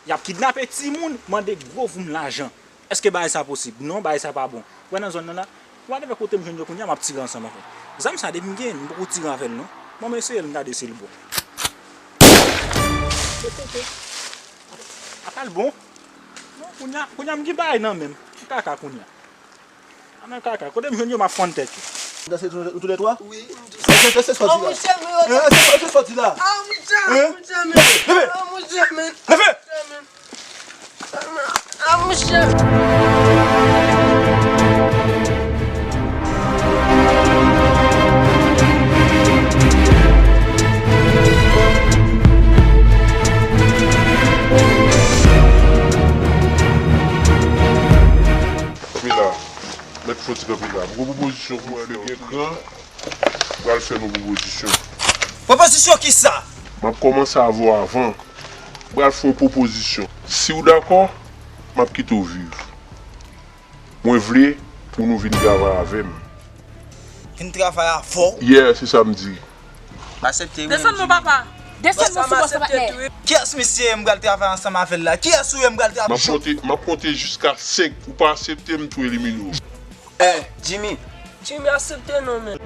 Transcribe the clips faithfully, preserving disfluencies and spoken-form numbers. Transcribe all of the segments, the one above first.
Y ap kidnape timoun, mande gwo voum lajan. Èske bagay sa posib? Non, bagay sa pa bon. Ou wè nan zòn nan la, whatever kote m jwenn yo kounye a, m ap tire ansanm avè l. Zam sa, depi m genyen l, m poko tire avè l, non. Bon, m eseye l, m gade si l bon. Apa l bon? Non, kounye a, kounye a m gen bagay nan men m. M kaka kounye a. A nan kaka. Kote m jwenn yo, m ap fann tèt yo. Danse tou, tou lè twa? Wi, m tou. Danse, danse, sòti la. An, monchè, men. Hein, danse, danse, sòti la. An, monchè, monchè, men. Leve. An, monchè, men. Leve. An, monchè. Kanpe la. Mèt Foti kanpe la. M gon pwopozisyon pou mwen, gen kran. Pral fè nou pwopozisyon. Pwopozisyon kisa? M ap kòmanse avè w avan. Pral fè yon pwopozisyon. Si w dakò, m ap kite w viv. Mwen vle pou nou vin travay avè m. Vin travay avè w? Yeah, se sa m di. M aksepte wi. Desann non, papa. Desann non sou bòs la, patnè. Kiyès misye ye m pral travay ansanm avè l la? Kiyès ou ye m pral travay? M ap konte, m ap konte jiska senk. Ou pa aksepte m, tou elimine w. Eh, Jimmy. Jimmy, aksepte non, men.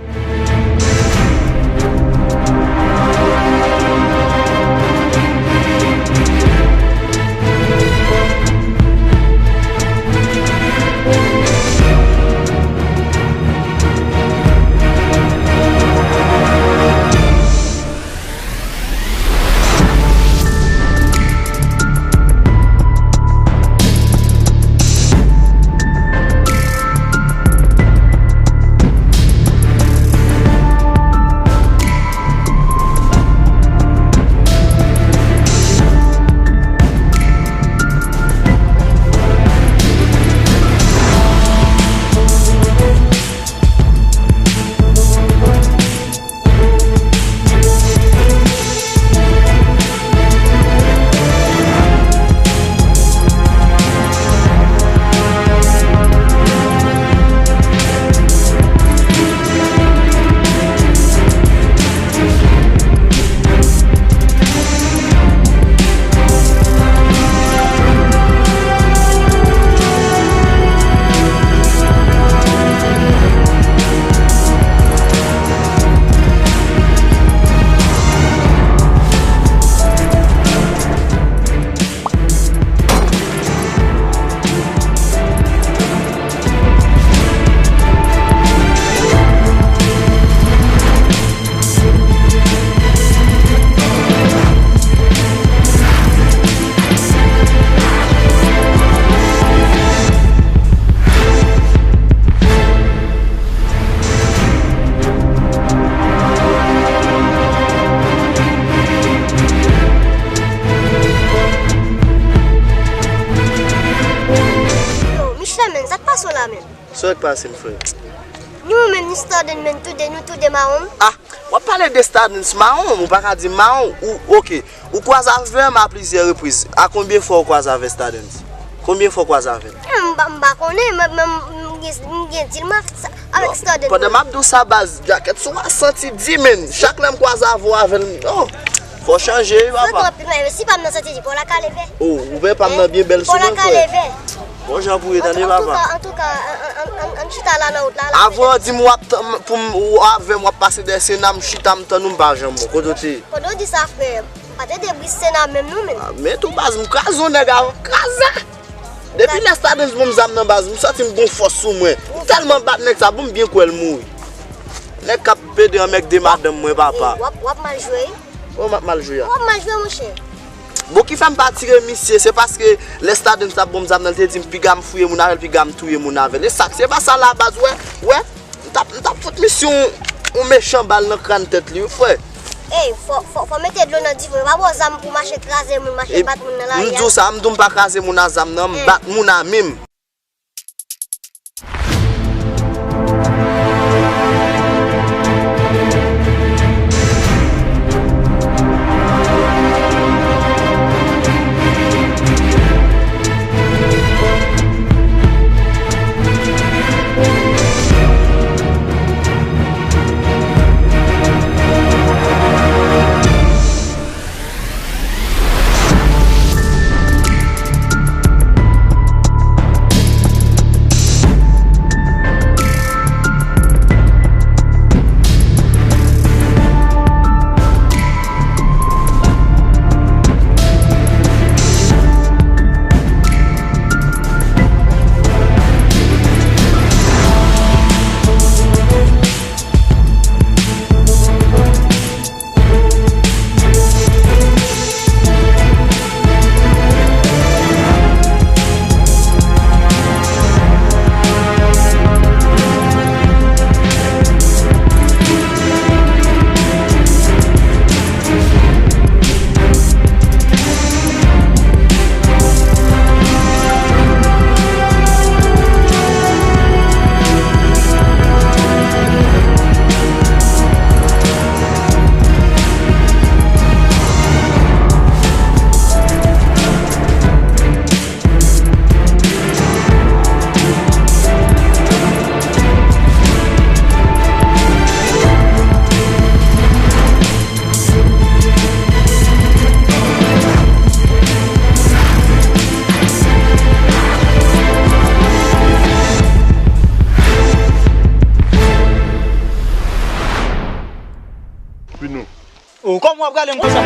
Yo, Michel, men, sa k pase w la, men? Sa k pase m, frè? Ni ou menm, ni Stardens, men, toude, nou toude mawon. Ah, w ap pale de Stardens mawon, ou pa ka di mawon, ou, oke. Ou kwaze avè m a plizyè repriz. A konbyen fwa ou kwaze avè Stardens? Konbyen fwa ou kwaze avè l? Eh, m pa, m pa konnen, men, men, m gen, m gen dil m avèk Stardens. Pandan m ap di w sa, baz, djakèt sou a santi di, men. Chak lè m kwaze avè w avè l, oh, fò w chanje, wi, papa. Si pa m nan santi di, pa w la ka leve. Oh, ou wè pa m nan byen bèl sou mwen, frè. Bon jan pou ye, tande, papa. Antouka, antouka, an, an, an, ann chita la nan wout la, la. Avan w di m w ap tann, pou m, ou avè m w ap pase dèyè Sena, m chita m tann ou, m pa janm wè w. Kote w te ye? Pandan w di sa, frè, m pa te dwe bri Sena menm non, men. Ah, men tou baz, m kraze yon nèg avan, kraze! Depi lè Stardens ban m zam nan baz, m santi m gon fòs sou mwen. M tèlman bat nèg sa, bon, m byen kwè l mouri. Nèg k ap pede anmègde madanm mwen, papa. Ey, w ap, w ap mal jwe, wi. Oh, m ap mal jwe a. W ap mal jwe, monchè. Bon, ki fè m pa tire misye, se paske lè Stardens t ap ban m zam nan, l te di m piga m fouye moun avè l, piga m touye moun avè l. E sa k, se pa sa la baz, wè, wè, m t ap, m t ap fout misye yon, yon mechan bal nan kràn tèt li, wi, frè. Ey, fò, fò, fò mete dlo nan diven. Pa ba w zam pou mache kraze moun, mache bat moun nan lari a. M di w sa, m di w m pa kraze moun a zam nan, m bat moun a men m. Kòman w ap rale m konsa?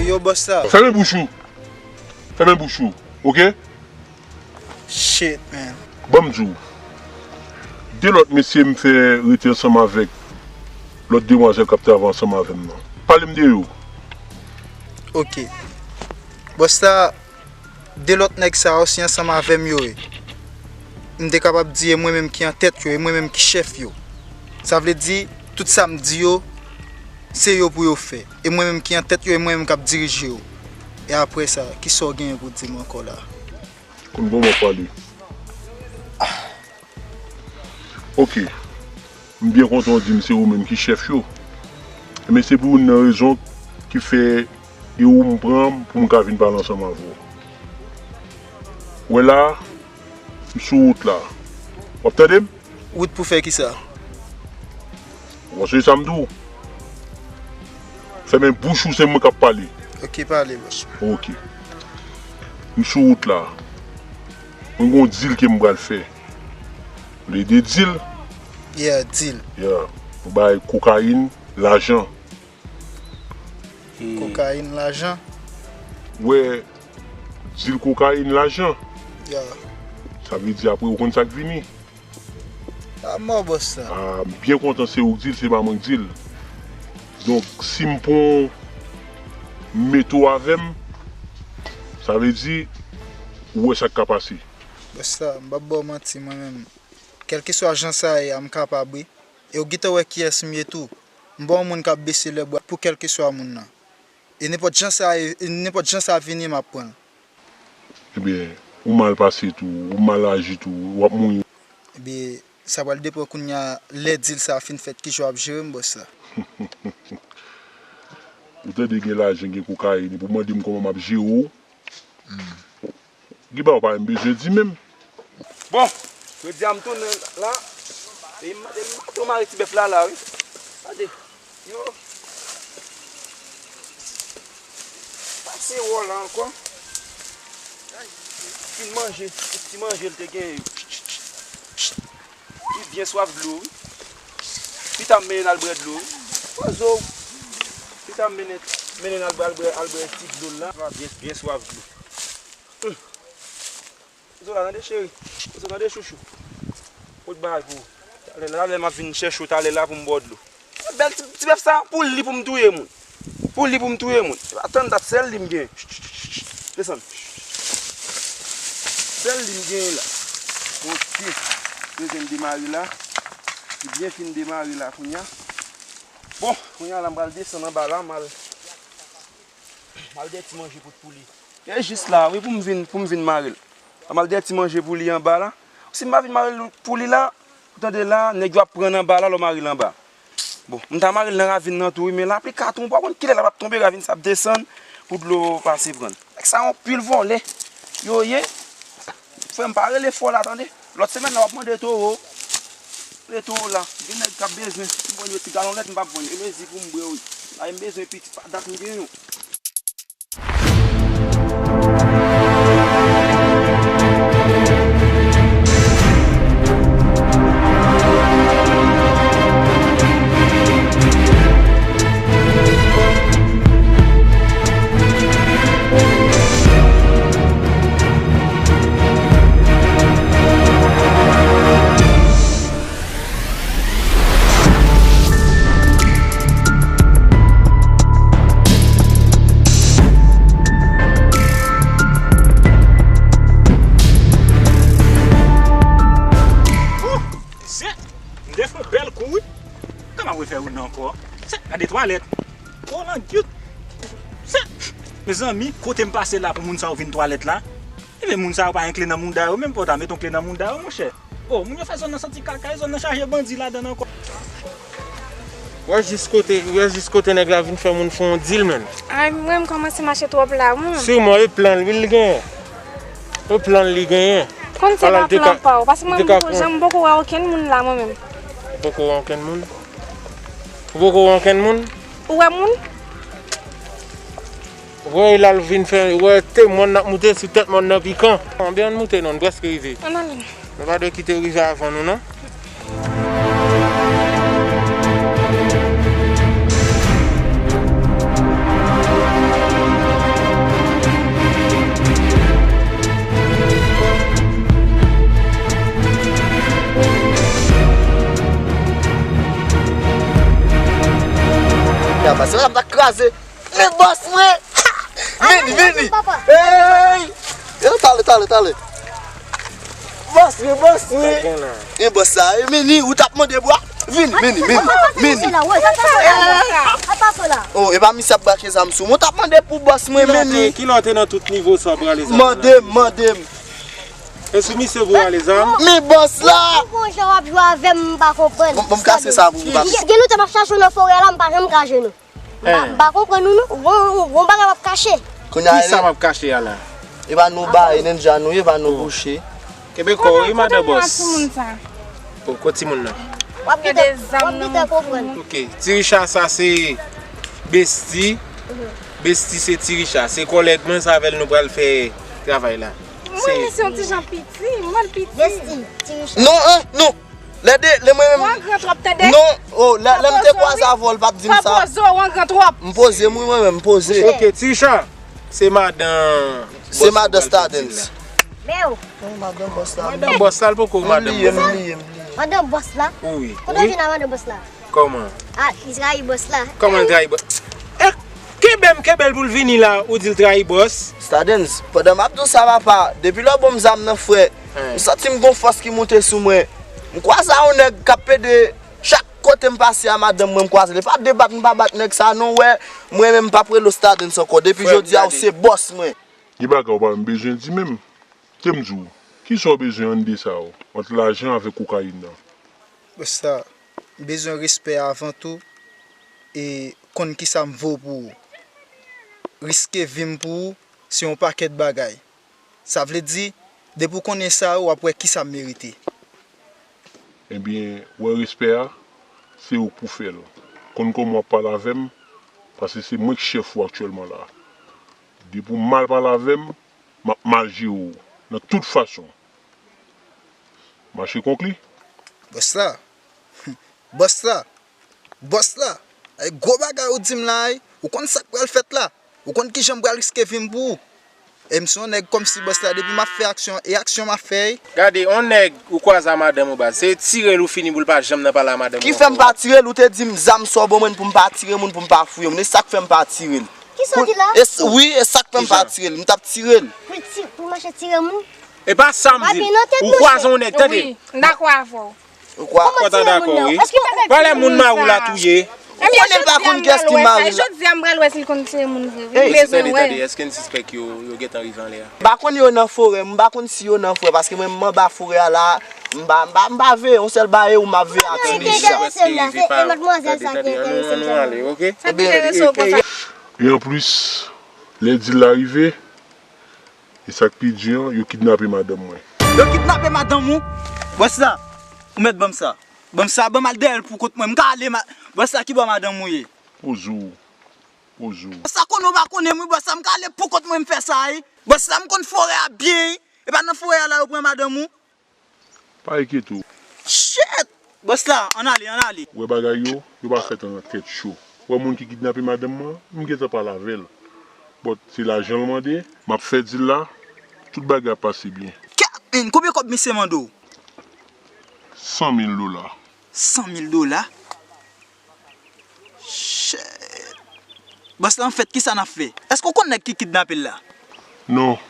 Yo, bòs la. Fèmen bouch ou. Fèmen bouch ou. Oke? Shit, man. Ban m di w. De lòt mesye m fè rete ansanm avèk lòt demwazèl k ap travay ansanm avè m nan. Pale m de yo. Oke. Bòs la, de lòt nèg sa yo, se ansanm avè m yo ye. M te kapab di e mwen menm ki an tèt yo, e mwen menm ki chèf yo. Sa vle di, tout sa m di yo, se yo pou yo fè. E mwen menm ki an tèt yo, e mwen menm k ap dirije yo. E apre sa, kisa w genyen pou di m ankò la? Konn kòman w ap pale. Oke. M byen kontan w di m se ou menm ki chèf yo. Men se pou youn nan rezon ki fè e ou m pran pou m ka vin pale ansanm avè w. Wè la, m sou wout la. W ap tande m? Wout pou fè kisa? Ou konn sa m di w? Fèmen bouch ou, se mwen k ap pale. Oke, pale, bòs. Oke. M sou wout la. Mwen gen yon dil ke m pral fè. Ou tande dil? Yeah, dil. Yeah. Ou bay kokayin, lajan. Kokayin, lajan? Ou wè, dil kokayin, lajan. Yeah. Sa vle di apre ou konn sa k vini. A mò bòs la. Ah, m byen kontan se ou k di l, se pa mwen k di l. Donk, si m pran w, m mete w avè m, sa vle di, ou wè sa k ka pase. Bòs la, m p ap ba w manti mwen menm. Kèlkeswa jan sa ye a, m kapab wi. E w gentan wè kiyès m ye tou. M pa yon moun k ap bese lèbra pou kèlkeswa moun nan. E nenpòt jan sa ye, e nenpòt jan sa vini, m ap pran l. Ebyen, ou mal pase tou, ou mal aji tou, w ap mouri. Ebyen, sa pral depann kounye a, lè dil sa a fin fèt, kijan w ap jere m, bòs la. Ou tande gen lajan, gen kokayin, epi w mande m kòman m ap jere w. Gen bagay ou pa menm bezwen di menm. Bon, jodi a m tounen la. E m, e m tou mare ti bèf la la, wi. Gade. Yo. Pase wò la ankò. Fin manje, tout ti manje l te genyen yo. Li byen swaf dlo, wi. Pita m mennen l al bwè dlo, wi. Poze w. Pita m mennen, mennen l al bwè, al bwè, al bwè ti dlo l la. Byen, byen swaf dlo. Hum. Zola, tande cheri. Zola, tande chouchou. Kot bagay pou ou. Talè, talè m ap vin chèche w talè la pou m ba w dlo. Bèl ti, ti bèf sa, pou li pou m touye moun. Pou li pou m touye moun. Epa tann dat, sèl li m gen. Desann. Sèl li m genyen la. Oke. Bezwen demare la. Li byen fin demare la kounye a. Bon, kounye a la m pral desann anba la, m al, m al dèyè ti manje pou, pou li. E jis la, wi, pou m vin, pou m vin mare l. M al dèyè ti manje pou li anba la. Si m pa vin mare l pou li la, ou tande la, nèg yo ap pran anba la, lè w mare l anba. Bon, m ta mare l nan ravin nan tou, wi, men lapli ka tonbe, ou pa konn kilè l ap tonbe, ravin sa ap desann, pou dlo pase pran l. Nèg sa yon pil vòlè. Yo ye. Frè m, pa rele fò la, tande. Lòt semèn nan, w ap mande towo. Rele towo la. Gen nèg k ap bezwen. M vann yo ti galon lèt, m p ap vann yo. E mezi pou m bwè, wi. La, e m bezwen piti, pa dat m gen yo. Zè, m te fè yon bèl kou, wi. Kòman w fè wout nan ankò? Zè, gade twalèt. Kolan gyut. Zè, mezanmi, kote m pase la pou moun sa yo vin twalèt la? Ebyen, moun sa yo pa gen kle nan mouda yo, menm pa w ta met yon kle nan mouda yo, monchè. O, moun yo fè zòn nan santi kaka, e zòn nan chaje bandi ladan l ankò. Wè jis kote, wè jis kote nèg la vin fè moun fè yon dil, menn. Ay, mwen, m kòmanse mache twòp la, mwen. Siman, e plan l, wi, li genyen. E plan l, li genyen. Konn se pa plan pa w, paske mwen, m poko, jan m poko wè okenn moun la, mwen menm. Ou poko wè okenn moun? Ou poko wè okenn moun? Ou wè moun? Ou Wè, la l vin fè, wè, te mòn n ap moute sou tèt mòn nan pikan. Anben, ann moute non, n prèske rive. Ann ale. Nou pa dwe kite yo rive avan nou, non. Ya pase la, m ta kraze. Men bòs mwen! Vini, vini! Hey! Yo, tale, tale, tale. Bòs mwen, bòs mwen! E bòs la, e meni, ou t ap mande bwa? Vini, meni, meni, meni! Oh, e pa misye ap brake zam sou mwen, ou t ap mande pou bòs mwen, meni! Kilè w te nan tout nivo sa w prale zam nan? Mande m, mande m! E si misye voye ale zam? Men bòs la! Bon jan w ap jwe avè m, m pa konprann. Bon, bon, m kase sa pou ou, pa. Gen lontan m ap chache w nan forè a la, m pa janm ka jwenn ou. M pa, m pa konprann ou non. Ou gon, ou gon bagay w ap kache. Kisa m ap kache a la? E pa nou ba, e nènja nou ye, e pa nou bouche. Kenbe kò w wi, madan bòs. Kote timoun sa? O, kote timoun nan? W ap gentan, w ap gentan konprann. Ok, Ti Richa sa se besti. Besti se Ti Richa. Se kòlèg mwen, se avè l nou pral fè travay la. Mwen, men se yon ti jan piti, mwen l piti. Besti, Ti Richa. Non, an, non. Lè de, lè mwen menm. Ou angran twòp, tande? Non, o, lè, lè m te kwaze avè w, l pa t di m sa. Pa poze w, ou angran twòp. M poze m wi, mwen menm, m poze. Ok, Ti Richa, se madan bòs. Se madan Stardens. Men w. Madan bòs la. Madan bòs la, l poko madan bòs la. M bliye, m bliye, m bliye. Madan bòs la? Wi. Kote w jwenn a madan bòs la? Kòman? A, li trayi bòs la. Kòman l trayi bòs? E, kenbe m, kenbe l pou l vini la, ou di l trayi bòs? Stardens, pandan m ap di w sa, papa, depi lè w ban m zam nan, frè, m santi m gon fòs ki moute sou mwen. M kwaze a yon nèg k ap pede chak kote m pase a madanm mwen, m kwaze l. E pa de bat m pa bat nèg sa, non, w wè, mwen menm m p ap rele w Stardens ankò. Depi jodi a, ou se bòs mwen. Gen bagay ou pa menm bezwen di menm. Kite m di w, kisa w bezwen annde sa yo, ant lajan avèk kokayin nan? Bòs la, m bezwen respè avan tou, e konn kisa m vo pou ou. Riske vi m pou ou, se yon pakèt bagay. Sa vle di, depi w konnen sa yo, w ap wè kisa m merite. Ebyen, wè respè a, se ou k pou fè l. Konn kòman w ap pale avè m, paske se mwen k chèf ou aktyèlman la. Depi w mal pale avè m, m ap mal jere w nan tout fason. Mache konkli. Bòs la. Bòs la. Bòs la. Ay, gwo bagay ou di m la, ay. Ou konn sa k pral fèt la? Ou konn kijan m pral riske vi m pou ou? E m se yon nèg kòmsi bòs la, depi m ap fè aksyon, e aksyon m ap fè, ey. Gade, yon nèg ou kwaze a madanm ou baz, se tire l ou fini pou l pa janm nan pale a madanm ou ankò. Ki fè m pa tire l? Ou te di m zam sa w ban mwen pou m pa tire moun, pou m pa fouye moun. E sa k fè m pa tire l. Kisa w di la? Wi, e sa k fè m pa tire l. M t ap tire l. Pou ti, pou mache tire moun? E pa sa m di l. Ou kwaze yon nèg, tande. Wi, m dakò avè w. Ou kwa? Kòman tire moun nan? Èske w pa fè pale moun mari w la touye? Ou konnen l pa konn kiyès ki mari l la. Jodi a m pral wè si l konn tire moun vre wi. M bezwen wè. Tande, tande, èske n sispèk yo, yo gentan rive anlè a? M pa konn yo nan forè, m pa konn si yo nan forè, paske mwen m anba forè a la, m pa, m pa, m pa veye, yon sèl bagay ou m ap veye a Ti Richa. Sa k enterese m la, se e madmwazèl sa ki enterese m sèlman. Sa k enterese w konsa? E anplis, lè dil la rive, e sa k pi di an, yo kidnape madanm mwen. Yo kidnape madanm ou? Bòs la, ou mèt ban m sa. Ban m sa, ban m al dèyè l pou kont mwen. M ka ale ma-, bòs la, ki bò madanm ou ye? Poze w. Poze w. Bòs la konnen w pa konnen m wi, bòs la, m ka ale pou kont mwen m fè sa wi. Bòs la, m konn forè a byen wi. E pa nan forè a la yo pran madanm ou? Pa enkyete w. Shit! Bòs la, ann ale, ann ale. Wè bagay yo, yo pa fèt an tèt cho. Wè moun ki kidnape madanm mwen, m gentan pale avè l. But se lajan l mande, m ap fè dil la, tout bagay ap pase byen. Kè-, men, konbyen kòb misye mande w? San mil dola. San mil dola? Shit. Bòs la, anfèt, kisa n ap fè? Èske w konn nèg ki kidnape l la? Non,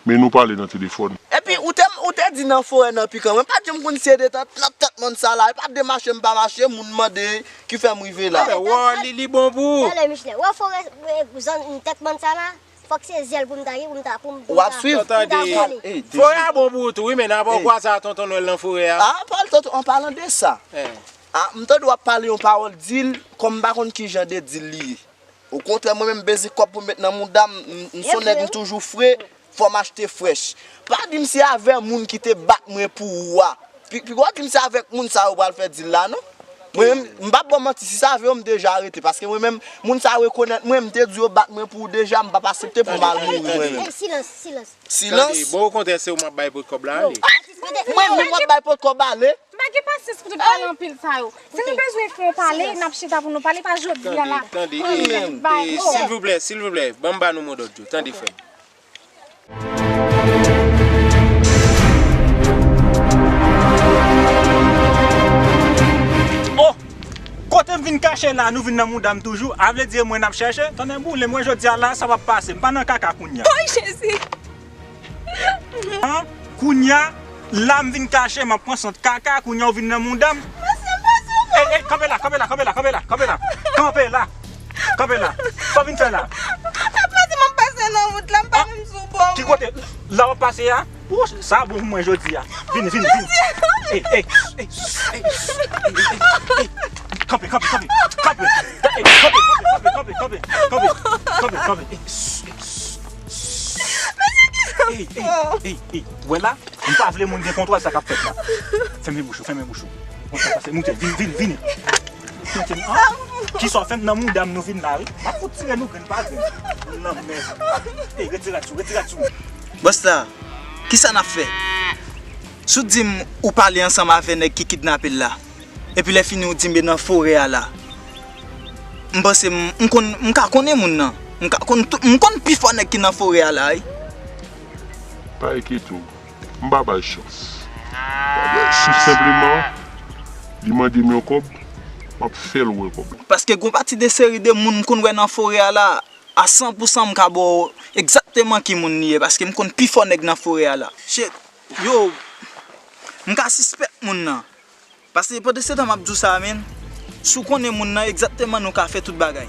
men nou pale nan telefòn. Epi, ou te, ou te di nan forè nan pikan. Mwen pa janm konn si e de tèt, nan tèt mòn sa la. E pa de mache m pa mache, moun mande ki fè m rive la. Wè, li, li bon pou ou. Talè, Michelet. Wè forè, e, zòn tèt mòn sa la. Fòk se zyè l pou m ta gen, pou m ta, pou m, pou m ta, pou m ta vole. W ap swiv? Tande, forè a bon pou ou tou, wi, men n ap kwaze a tonton Nwèl nan forè a. A, pale tonton, an palan de sa. A, m tande w ap pale yon pawòl dil, kòm m pa konn ki jan de dil li ye. Okontrè, mwen menm, bezwen kòb pou m met nan mouda m, m, m se yon nèg, m toujou fre, fò m achte frèch. Pa di m se avè moun ki te bat mwen pou ou a. Pi, pi w di m se avèk moun sa yo pral fè dil la, non? Mwen menm, m p ap ba w manti, si sa vre, m deja arete. Paske mwen menm, moun sa rekonèt mwen, m te di yo bat mwen pou ou deja, m p ap aksepte pou m al mouri mwen menm. Silans, silans. Silans. Tande, bon, okontrè, se ou m ap bay pot kòb la ale. Mwen menm w ap bay pot kòb ale. M pa gen pasyans pou tout pale anpil sa yo. Si nou bezwen fè yon pale, n ap chita pou nou pale, pa jodi a la. Tande, tande, e, e, silvouplè, silvouplè, ban m ba nou modòd yo. Tande, frè m. Oh! Kote m vin kache la, nou vin nan mouda m toujou. A vle di e mwen n ap chèche? Tonnè boule mwen jodi a la, sa p ap pase. M pa nan kaka kounye a. Oy, Jezi! An? Kounye a, la m vin kache, m ap pran sant kaka, kounye a ou vin nan mouda m. Ey, ey, kanpe la, kanpe la, kanpe la, kanpe la, kanpe la. Kanpe la. Kanpe la. Sa w vin fè la? Sa vle di m ap pase nan wout la, m pa menm sou bò. Ki kote? La w ap pase a? Wouch, sa bon pou mwen jodi a. Vini, vini, vini. Ey, ey, ey, ey, ey, ey. Kanpe, kanpe, kanpe. Kanpe. Ey, kanpe, kanpe, kanpe, kanpe, kanpe. Kanpe, kanpe, kanpe. Ey, ey, ey, ey. Wè la, m pa vle moun gen kontwòl sa k ap fèt la. Fèmen bouch ou, fèmen bouch ou. Bon, sa pase, moute, vini, vini, vini. Moute, an? Kisa w fè m nan mouda m nou vin la, wi. M ap fout tire nou grenn pa grenn. Lanmèd. Ey, retire rad sou, retire rad sou. Bòs la, kisa n ap fè? Si w di m ou pale ansanm avè nèg ki kidnape l la, epi lè fini ou di m e nan forè a la, m panse m, m konn, m ka konnen moun nan. M ka konn tout, m konn pifò nèg ki nan forè a la, wi. Pa enkyete w. M pa ba l chans. Tou senpleman, li mande m yon kòb, m ap fè l wè kòb la. Paske gon pati de seri de moun m konn wè nan forè a la, a san pou san m ka ba w egzakteman ki moun li ye, paske m konn pifò nèg nan forè a la. Shit, yo, m ka sispèk moun nan. Paske pandan se tan m ap di w sa, men, si w konnen moun nan egzakteman, nou ka fè tout bagay.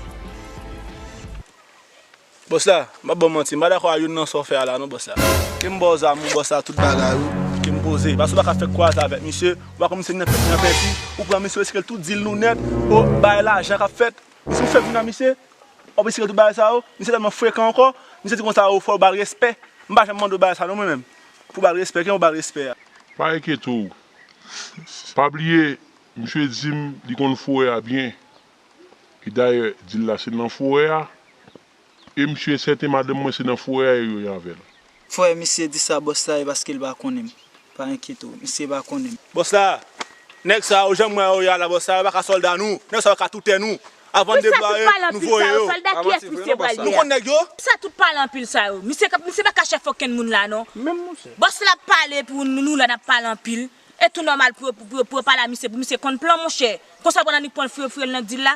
Bòs la, m ap ba w manti, m pa dakò a youn nan sa w fè a la non, bòs la. Ke m ba w zam ou, bòs la, tout bagay ou, ke m poze. Paske w pa ka fè kwaze avèk misye, ou pa konn misye nan penti, nan penti, ou pran misye, ou retire l tout dil nou nèt, ou bay lajan k ap fèt. Misye, ou fè vin a misye, w ap retire l tout bagay sa yo, misye tèlman frekan ankò, misye di konsa, ou fò w ba l respè. M pa janm mande w bagay sa non, mwen menm. Pou w ba l respè, ke w ba l respè a. Pa enkyete w. Pa bliye, misye di m li konn forè a byen. E dayè, dil la se nan forè a. E misye sèten madanm mwen se nan forè a yo ye avè l. Frè, misye di sa bòs la e paske l pa konnen m. Pa enkyete w, misye pa konnen m. Bòs la, nèg sa yo, jan m wè yo ye a la, bòs la, yo pa ka sòlda nou. Nèg sa yo ka tou tè nou. Avan n deplwaye, nou voye yo. Sòlda kiyès misye pral ye? Nou konn nèg yo. Sa tout pale anpil sa yo. Misye, misye pa ka chèf okenn moun la non. Bòs la ap pale pou nou, nou la n ap pale anpil. E tou nòmal pou yo, pou, pou yo, pou yo pale a misye, pou misye konn plan, monchè. Konsa, pandan li pran l, fouye, fouye l nan dil la.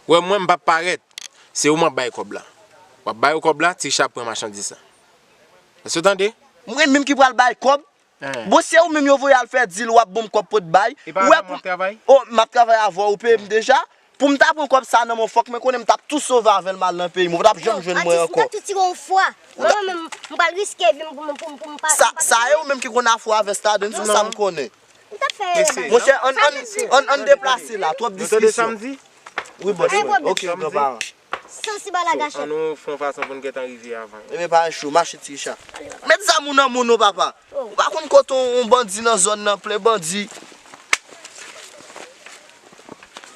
Wè, mwen, m p ap parèt. Se ou m ap bay kòb la. W ap bay ou kòb la, Tricha ap pran machandiz la. Èske w tande? Mwen menm ki pral bay kòb? Bon, se ou menm yo voye al fè dil, w ap ban m kòb pou t bay. Ou wè pou. Oh, m ap travay avè w, ou peye m deja. Pou m ta pran kòb sa nan men w, fòk mwen konnen m t ap tou sove avè l m al nan peyi m. Ou p t ap janm jwenn mwen ankò. M t ap tou tire yon fwa. Mwen menm, m pral riske vi m pou m, pou m, pou m pa. Sa, sa e ou menm ki konn afwo avè Stardens, ou sa m konnen. M t ap fè erè. Monchè, ann, ann, ann, ann deplase la, twòp diskisyon. Wi, bòs mwen. Ok, granparan. Sansib a la gachèt. Ann nou fè yon fason pou n gentan rive avan. Ebyen, pa cho, mache Tricha. Met zam ou nan men w non, papa. Ou pa konn kote yon, yon bandi nan zòn nan, plen bandi.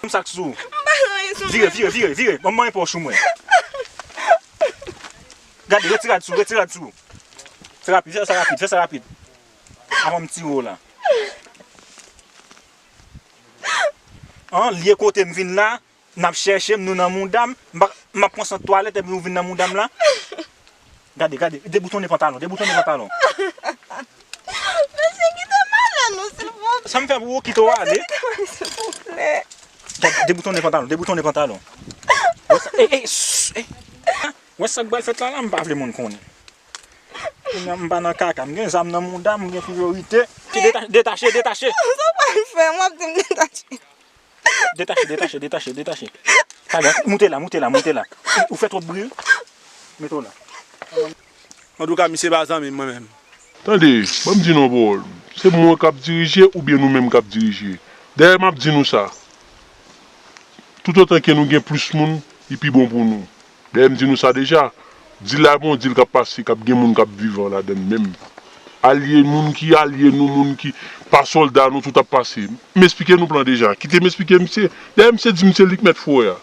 M sak sou. M pa nan anyen sou mwen. Vire, vire, vire, vire. Ban m manyen pòch ou mwen. Gade, retire rad sou, retire rad sou. Fè rapid, fè sa rapid, fè sa rapid. Avan m tire w la. An, lye kote m vin la. N ap chèche m, nou nan mouda m. M pa, m ap pran sant twalèt epi nou vin nan mouda m la. Gade, gade, deboutonnen pantalon, deboutonnen pantalon. Mesye, kite m ale, non, silvouplè. Sa m fè pou ou kite w ale? Mesye, kite m ale, silvouplè. Gade, deboutonnen pantalon, deboutonnen pantalon. Ey, ey, sh, ey. Wè sa k pral fèt la, la, m pa vle moun konnen. Kounye a, m pa nan kaka, m gen zam nan mouda m, m gen priyorite. Ki deta-, detache, detache. Sa w pral fè? W ap di m detache. Detache, detache, detache, detache. Talè, moute la, moute la, moute la. Ou fè twòp bri wi. Mete w la. Antouka, misye pa zanmi m, mwen menm. Tande, ban m di nou yon pawòl. Se mwen k ap dirije oubyen nou menm k ap dirije? Dayè, m ap di nou sa. Toutotan ke nou gen plis moun, li pi bon pou nou. Dayè, m di nou sa deja. Dil la, bon, dil k ap pase, k ap gen moun k ap vivan ladan l menm. Alye, moun ki alye nou, moun ki pa sòlda nou, tout ap pase. M esplike nou plan deja. Kite m esplike misye. Dayè, misye di misye li k mèt forè a.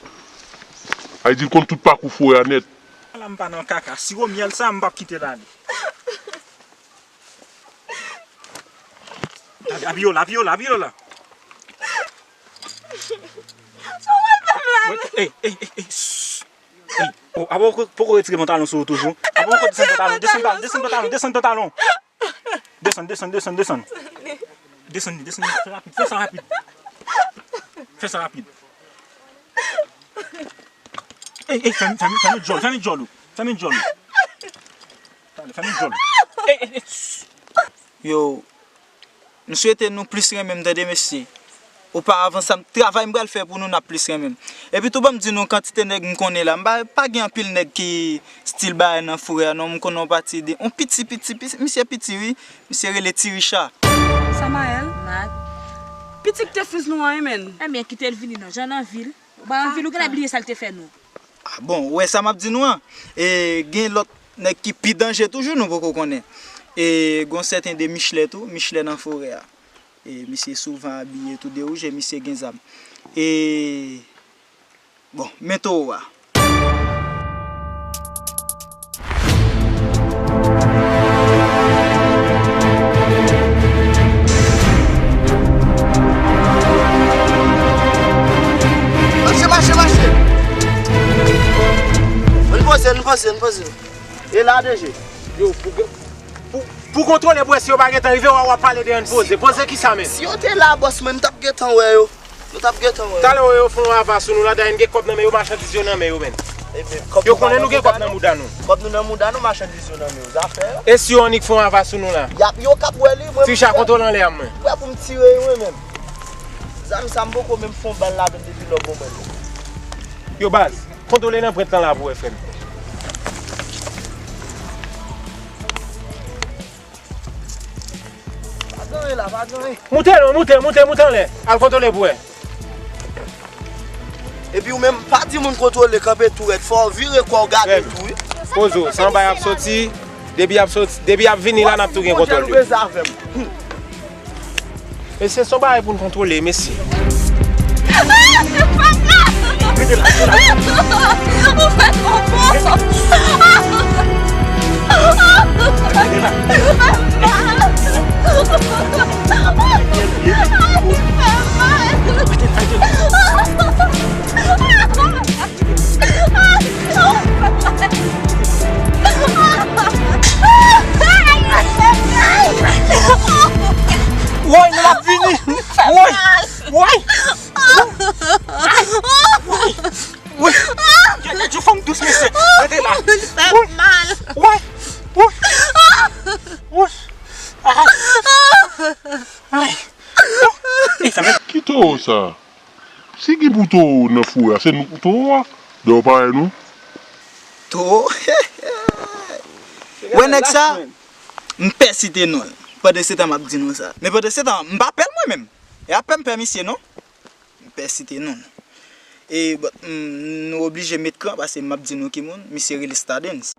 Sa vle di l konn tout pakou forè a nèt. La m pa nan kaka. Siwo myèl sa, m p ap kite l ale. Abi yo la, abi yo la, abi yo la. Sa w al fè m la? Ey, ey, ey, ey, shh. Ey, oh, apa w poko retire pantalon sou ou toujou? Apa w poko desann pantalon, desann pantalon, desann pantalon, desann pantalon. Desann, desann, desann, desann. Desann, desann, fè rapid, fè sa rapid. Fè sa rapid. Ey, ey, fèmen, fèmen, fèmen djòl, fèmen djòl ou. Fèmen djòl ou. Talè, fèmen djòl ou. Ey, ey, ey, shh. Yo, m swete nou plis renmen m, tande, mesye. Oparavan, sa m, travay m pral fè pou nou, n ap plis renmen m. Epi tou, ban m di nou, kantite nèg m konnen la, m pa, pa gen anpil nèg ki stil bagay nan forè a, non, m konnen yon pati de, yon piti, piti, piti, misye piti, wi, misye rele Ti Richa. Samaèl? Mat. Piti ki te fiz nou an, wi, menn. Ebyen, kite l vini non, jan nan vil. Ou pa nan vil, ou genlè bliye sa l te fè nou. Ah bon, ou wè sa m ap di nou an? E, gen lòt nèg ki pi danje toujou, nou poko konnen. E, gon sèten de Michelè tou, Michelè nan forè a. E, misye souvan abiye tou de wouj e misye gen zam. E, bon, men towo a. Mache, mache, mache! Ann poze, ann poze, ann poze. E la, D G? Yo, pou, pou, pou kontwole bwè, si yo pa gentan rive, w ap pale de ann poze. Poze kisa menm? Si yo te la, bòs mwen, m t ap gentan wè yo. Nou t ap gentan wè. Talè yo fè yon ava sou nou la, dayè n gen kòb nan men yo, machandiz yo nan men yo, menn. Yo konnen nou gen kòb nan mouda nou. Kòb nou nan mouda nou, machandiz yo nan men yo. Zafè yo. E si yo annik fè yon ava sou nou la? Y ap, yo k ap wè li, mwen. Ti Richa, kontwole anlè a mwen. Prè pou m tire yo, mwen menm. Zam sa, m poko menm fè yon bal ladan l depi lè w ban mwen l. Yo, baz, kontwole nan prent lan la pou wè, frè m. Pa gen anyen la, pa gen anyen. Moute non, moute, moute, moute anlè. Al kontwole pou wè. Epi ou menm, pa di moun kontwole, kanpe tou rèd. Fò w vire kò w gade tou, wi. Poze w, se anba y ap soti, depi y ap soti, depi y ap vini la, n ap tou gen kontwòl yo. Mesye, se yon bagay pou n kontwole, mesye. Woy, nou ap vini! Woy! Woy! Woy! Woy! Yo, yo, yo, fanm dous, mesye! Rete la! Woy! Woy! Woy! Woy! Ay! Ay! Ki towo sa? Si gen pou towo nan forè a, se nou pou towo a. Dayè w parèy nou. Towo? Wè nèg sa, m pè site non l. Pandan se tan m ap di nou sa. Men pandan se tan, m pa pè l mwen menm. E a pè m pè misye non. M pè site non l. E, but, m, nou oblije met kran paske m ap di nou ki moun, misye rele Stardens.